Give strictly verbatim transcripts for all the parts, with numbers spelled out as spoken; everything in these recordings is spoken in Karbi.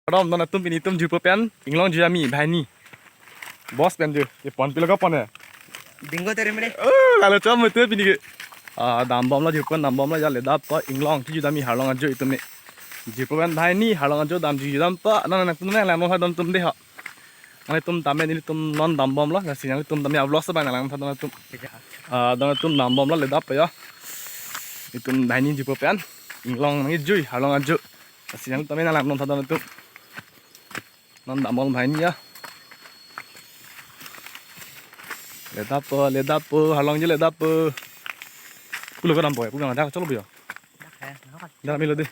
Kardom, don atum, pini itum jirpo pen inglong jui ami banghini. Boss pen jui, ipon pilo ko pon ya. Bingo teri mene. Oh, lalo chom itu pini ke. Ah, dambomlo, jirpo pen dambomlo ya, ledap po inglong chijui dam-i harlong ajo itum ne. Jirpo pen banghini harlong ajo dam jui dam po. Non nangtum ne lang mo ha don atum de ho. Nanglitum tame nelitum non dambomlo, lasi nangtum tame a-vlog sa bang nanglang tha don atum. Ah, don atum dambomlo, ledap po ya. Itum banghini jirpo pen inglong nangjui harlong ajo. Lasi nangtum tame nanglang non tha don atum. Non dambom banghini ya. Ledap po, ledap po, harlong ajo ledap po. Pulo ko dam po ya, pulo ada cholo po ya. Dak milo de.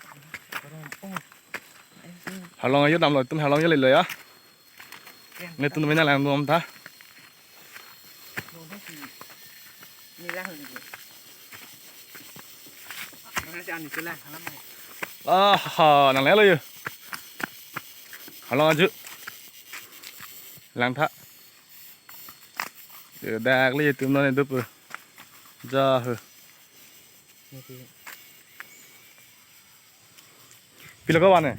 Harlong ajo damlo, itum harlong ajo lelo ya. Nelitum tame nanglang dam tha. Ah, ha, nanglelo ya. Harlong ajo. Lang tha. Ya, dak le itum non itu po. Ja, he. Pilo ko van ne?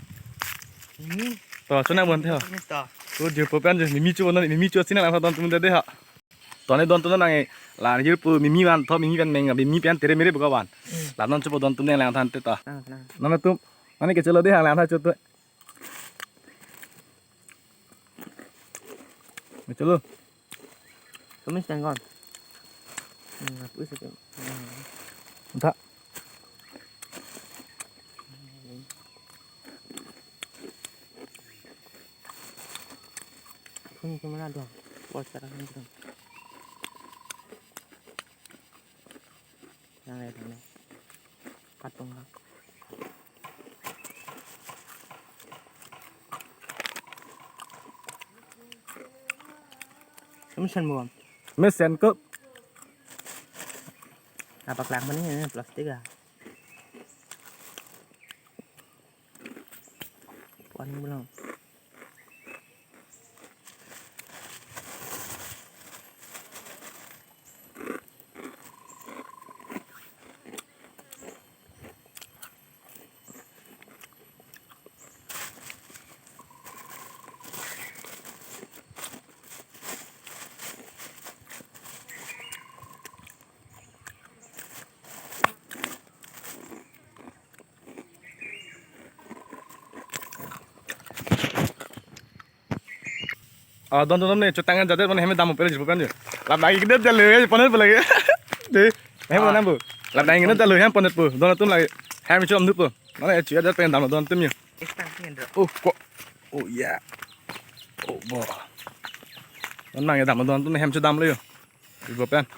Hmm. To, chona bon the ho. Ini to. To jirpo pen je, mimi chu bon ne, mimi chu sina lang don atum de ha. To ne don atum nang la jirpo mimi van tho, mimi pen meng, mimi pen tere mere buka van. Hmm. La non chu po don atum ne lang tha te to. Ah, nah. Non atum, mane ke cholo de ha lang tha chu to. Cholo. Kami setengah. Hmm, apa sih? Hmm. Entah. Kung kung mana dong? Bos sekarang ini dong. Yang lain, yang lain. Patung lah. Mesen bukan? Mesen kok. Apa kelang mana ini plastik ah? Puan belum. Ah, don don ne chutang an jadet mane hem dam pele jipo kan je. Lap lagi gede jalo ya pon pele. De. Hem Ah. Mana bu? Lap lagi gede jalo hem pon po. Don atum lagi. Hem chom dupo. Mane chu jadet pen dam don atum ya. Istang sih, Indra. Oh, kok. Oh, ya. Oh, bo. Don nang ya dam don atum hem chu damlo yo. Ibo pen.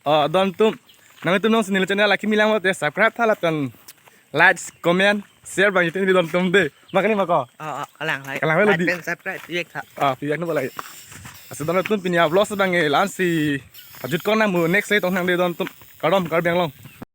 Ah, don atum. Nangtum nangsi neli channel lake milang mate subscribe tha lapen like, comment, share bang itum don atum de. Makani mako. Oh, oh, kalang lagi. Kalang lagi. Like and subscribe, piyak tha. Ah, piyak no lagi. Lasi don atum pini a-vlog bang e la-ansi ajut kong nang mu next day tong nang de don atum. Kardom Karbi Anglong.